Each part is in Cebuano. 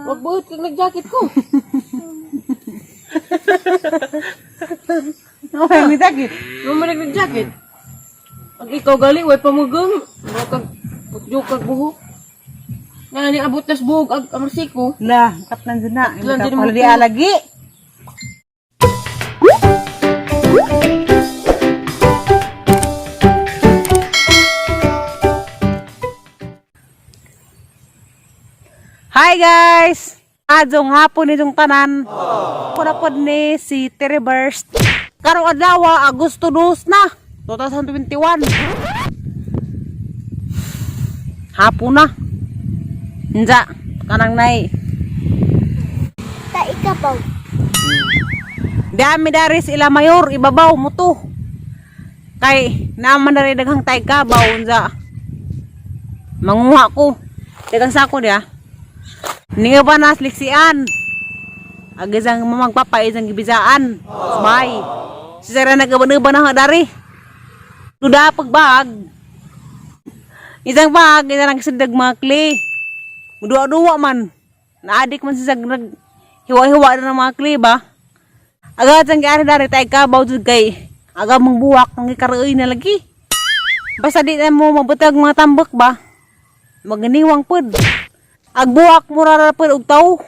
Wag buot kag nag-jacket ko. Okay, may jacket. Mo man nag-jacket. Pag ikaw gali way pamugang, mo kag putyo kag buhok. Nga ni abot tas buhok ag amarsiko. La, katlan dyan na. Katlan dyan mo Wala di alagi. Hi guys! Adjong hapon itong tanan. Kuna pod ni si Terry Burst. Karong adlaw, Agosto 2 na, 2021. Hapon na. Nja, kanang nay. Ta ikabaw. Dami dari sa ila mayor, ibabaw mo to. Kay naaman na rin daghang tay kabaw unsa. Manguha ko. Daghang sako dia. Ninga pa na liksian. Agizang mamagpapa isang gibisaan. Smay. Sisara nagaban-uban na dari. Duda pagbag. Isang bag, isa nang sindag mga kli. Duwa-duwa man. Naadik man siya nag hiwa-hiwa na ng mga kli ba? Agad ang giari dari tay kabaw jud kay aga mong buwak ang gikaroy na lagi. Basta di na mo mabutag mga tambak ba? Maganiwang pud. Ag buwak mo ra pud og taw.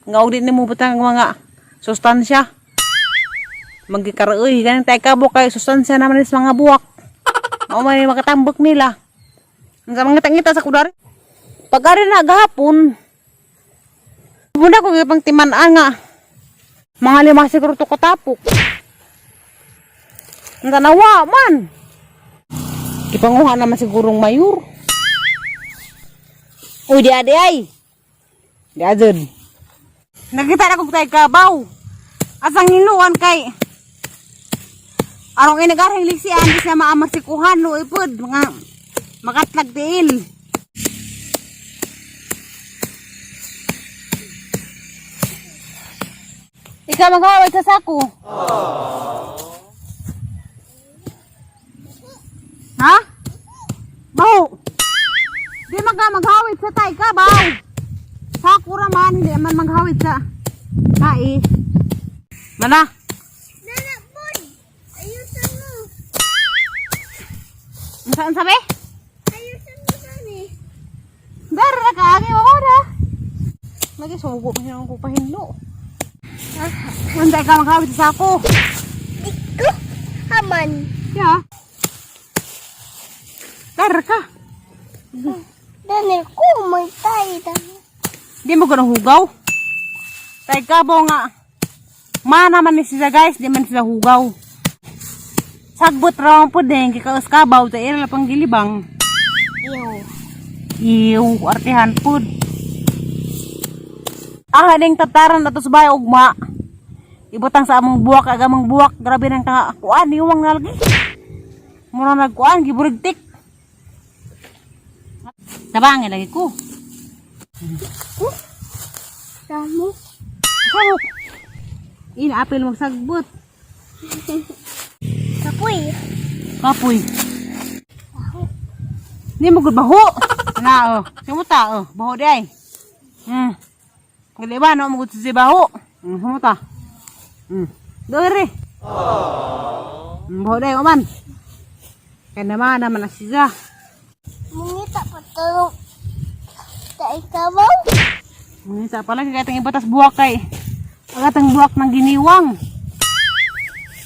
Nga og di nimo butang mga sustansya. Magikaroy ganing tay kabaw kay sustansya naman is mga buwak. Mao man yung makatambak nila. Ang sa mga tangita sa kudari. Pag ari na gahapon, muna ko gipang timan-an nga. Mga lima siguro to katapok. Ang tanawa man. Ipanguha naman sigurong mayor. Uy, di adi ay. Di adun. Nakita na kong tayo kabaw. Asang hinuan kay. Arong inagarang liksian, di siya maamasikuhan, no ipod, mga makatlag diil. Ikaw maghaway sa sako. Ha? Baho. Di maga maghawid sa tay ka, baw. Sako ra man, hindi man maghawid sa kai. Mana? Nana boy. Ayusan mo. Saan sabi? Ayusan mo sani. Dar ra ka agi ako na. Lagi sugo pa siya ko pahinlo. Unsa ka maghawid sa sako? Iko haman. Ya. Dar ka. Dani ko may tay dani. Di mo gana hugaw. Tay kabo nga. Mana man ni siya guys, di man sila hugaw. Sagbot ra man pud din kay kabaw sa ila pang gilibang. Iyo. Iw, artihan pud. Ah, ning tataran ato sa bahay ugma. Ibutang sa among buwak, aga among buwak, grabe nang ka kuan niwang na lagi. Mura nagkuan giburigtik. Tabangin lagi ko. Damo. Sarok. Ina apil magsagbot. Kapoy. Kapoy. Di mo gud baho. Na oh. Sumuta oh, baho di ay. Gali ba no mo gud si baho. Sumuta. Dore. Baho di ay man. Kaya naman naman na siya. Mungita pa tulong. Ta ikabaw. Mungita pala kay katang ibatas buwak kay. Agatang buwak ng giniwang.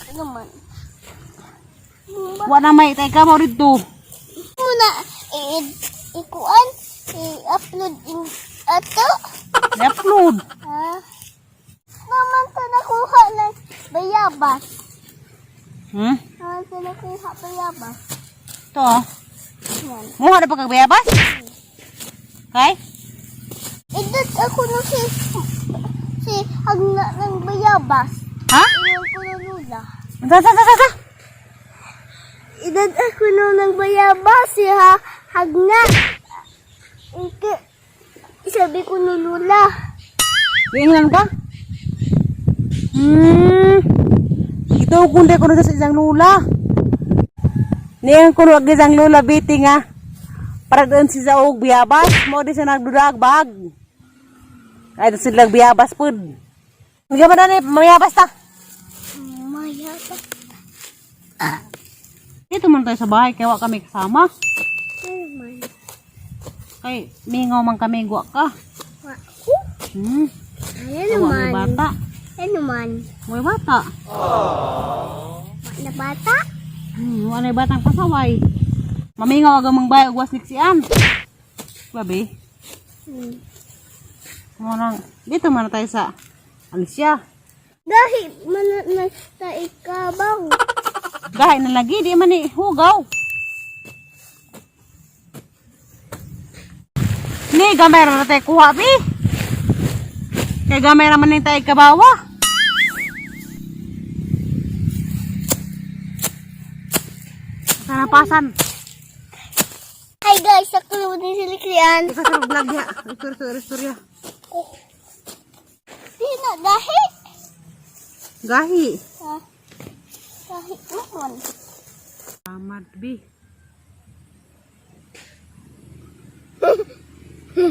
Ano man? Wa na may tay ka mo dito. Muna i ikuan i-upload in ato. I-upload. Ha? Naman sa nakuha ng bayabas. Naman sa nakuha bayabas. To. Oh. Yan. Muha na pagkabayabas? Kay? Idot ako no si si hagna ng bayabas. Ha? Iyon ko na lula. Sa sa sa sa sa. Idot ako no ng bayabas si ha hagna. Ike, sabi ko no lula. Giingnan ka? Ito kundi ko na sa isang lula. Niyan ko na isang lula biti nga. Para doon si Zaog biyabas, mo di siya nagdudag bag. Ay, sila biyabas pud. Hindi man na ni, mayabas ta. Mayabas. Dito man tayo sa bahay, kaya wa kami kasama. Ano man? Kay, mingaw man kami, guwa ka. Wa ko? Ano Awa, may man? bata. Ano man? May bata. Wa na bata? Wala na batang pasaway. Mamingaw aga mang bayag was niksian. Babi, mo nang dito man na tayo sa Alicia. Dahil man na ta ikabaw. Gahay na lagi, di man ni hugaw. Ni, gamay ra na tayo kuha, bi. Kay gamay ra man ni tayo kabawa. Sanapasan. Hi guys, ako naman din si Likrian. Ikaw sa vlog ya. Istorya, istorya, istorya. Di na dahil. Gahi. Ha? Dahil naman. Samad, bi.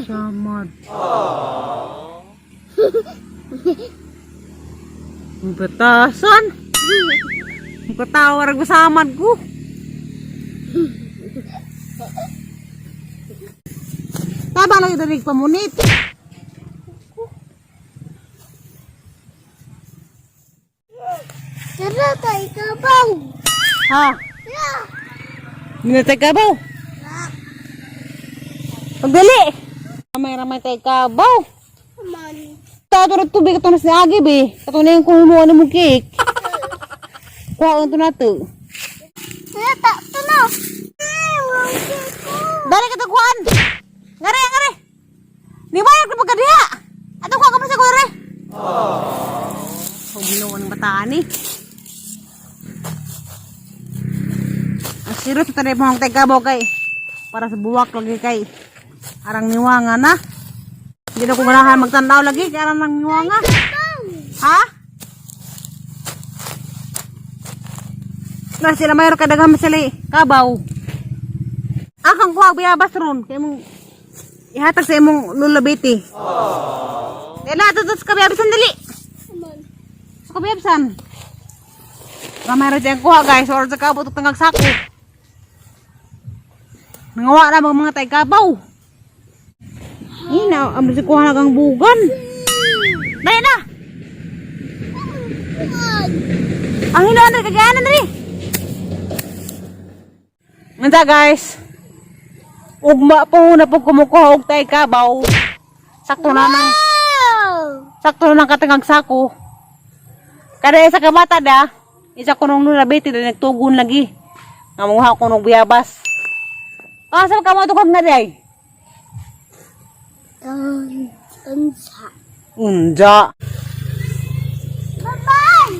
Samad. Ang batasan. Ang katawa rin ko samad ko. Tama lang ito pamunit. Tara ta ikabaw. Ha? Yeah. Minatay ka ba? Pagdali! Ramay-ramay tayo kabaw. Man. Tato rin tubig ito na si Agi, be. Kato na yung kumuha na mo cake. Kuha ito na to. Tara ta tuno. Ay, wangki ko. Dari ka kuhaan. Ngare, ngare. Ni bayar ka pagkadiha. Ato kuha ka pa sa kure. Oh, ginawa ng bataan eh. Ang siro sa tanay mo ang tayo kay. Para sa buwak lagi kay. Arang niwanga na. Hindi na ko ganahan magtanaw lagi. Kay arang ng niwanga. Ha? Na sila mayroon ka daghang sila eh. Kabaw. Akang kuha biyabas ron. Kay mong ihatag sa imong Lola Betty. Kaya na, tutos ka biyabasan dali. Man. Sa kabiyabasan. Gamay ra diyang kuha guys. Or sa kabot tangag sako. Nangawa na mga mga tay kabaw. Ina, ang si kuha na kang bugan. Dali na! Man. Ang hinuon na kagayanan dali. Nganta guys. Ugma po na po kumukuha og tay kabaw. Sakto na nang Wow. sakto na nang katangag sako. Kada isa ka bata da, isa ko nung nulabiti da nagtugon lagi. Nga muha ko nung biyabas. Asa ka mo tukag na day? Unsa. Unja. Bye-bye.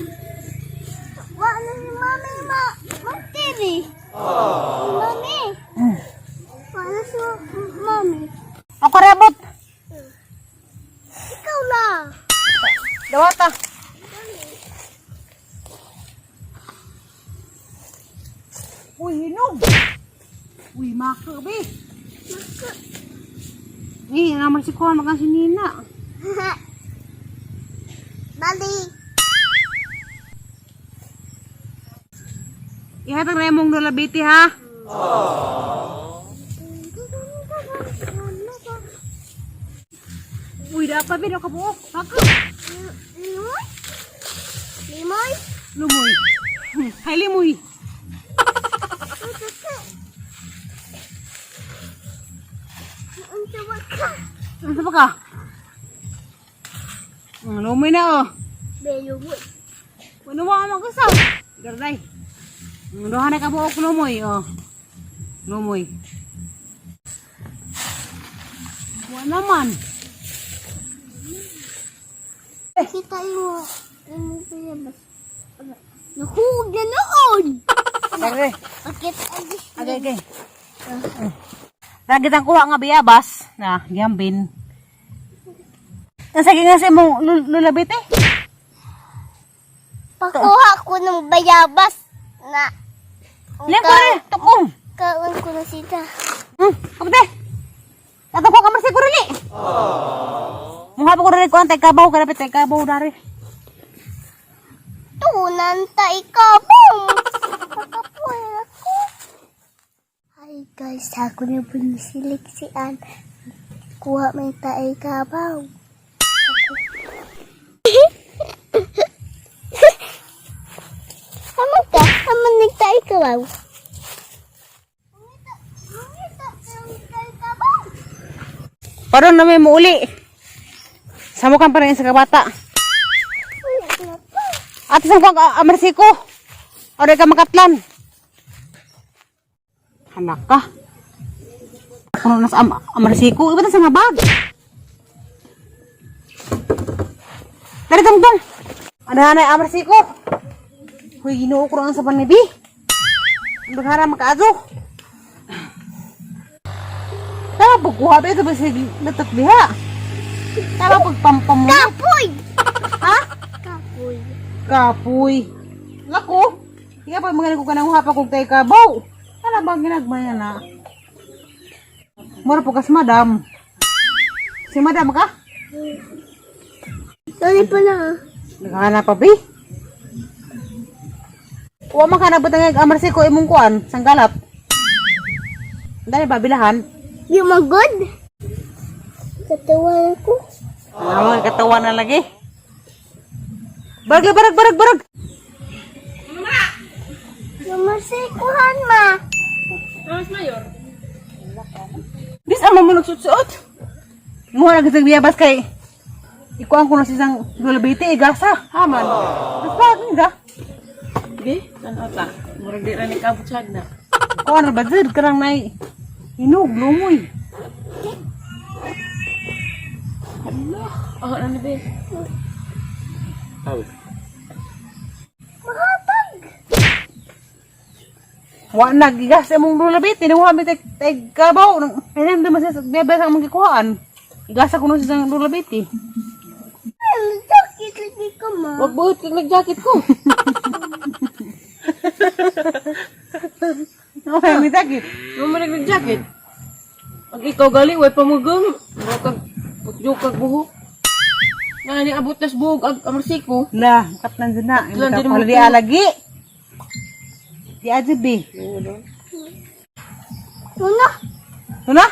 Wa na si mami ma mag-TV. Mami. Wa na si mami. Ako rebot. Ikaw na. Dawata. Uy, hinog. Uy, makabi. Eh, naman si Kuan makan si Nina. Bali. Ihatag na imong nulabiti ha. Uy, dapat ba kabuok? Baka. Limoy? Limoy? Lumoy. Hay limoy. Unsa ba ka? Ano ba ka? Lumoy na oh. Belugoy. Ano ba ang mag-usap? Garday. Duha na kabuok lumoy oh. Lumoy. Wa naman. Kita mo yung pinabas. Naku, ganoon! Garday. Bakit ang Okay, okay. Lagi tang kuha nga biyabas na gambin. Ang sige nga sa imong lulabit eh. Pakuha ko ng bayabas na Liang ko rin, tukong. Kaon ko na sila. Kapte. Tato ko kamar siguro ni. Muha pa mo ko rin kuan tay kabaw kada tay kabaw dari. Tunan ta ikabaw. Makapuhay ako. Hi guys, ako na po nisiliksian. Kuha may tae kabaw. Amo ka? Amo nagtae kabaw? Paron na may muuli. Samukan pa rin sa kabata. Ate sa kuan amarsiko. Ore ka makatlan. Hanak ka. Kuno na sa amarsiko, iba ta sa nga bag. Dari tungtong. Ano na amarsiko? Huy, Ginoo ko sa panibi. Ang daghara makaazo. Tama pagkuha ba ito ba sa latak diha? Tama pagpampam mo. Kapoy! Ha? Kapoy. Kapoy. Lako. Ika pa mga ko kanang hapa kog tay kabaw. Ala ba ginagmay na? Mura po kas madam. Si madam ka? Sorry pa na. Naghanap pa bi. Wa man ka nabutang amarsi ko imong kuan, sanggalap. Dali ba bilahan? Yung magod? Katawan ko. Ano katawa na lagi. Barag barag barag barag. Lumasikuhan ma. Mas mayor. Bis ama mo nagsuot-suot. Mo na gisag biyabas kay ikuan ko na sisang dulabiti igasa. Haman. Mas barag nida. Bi, tanaw ta. Murag di ra ni kabot sa na. Kuan ra ba jud karang nay hinog lumoy. Allah, ah na ni bi. Mahatag. Wa na gigas imong dulabiti niwa mi tay tay kabaw nang inam man sa biyabas ang magikuhaan. Igasa ko na sisang dulabiti. Ay, sakit lagi ka ma. Wag buhot kag nag-jacket ko. Okay, may sakit. Mo man nag-jacket. Pag ikaw gali way pamugong, mura kag putyo kag buhok. Na ni abot tas buhok ag amarsiko. La, katlan dyan na. Katlan dyan mo Wala di alagi. Di aja bi. Muna. Ano?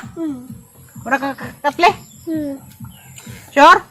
Wala ka katle? Hmm. Sure?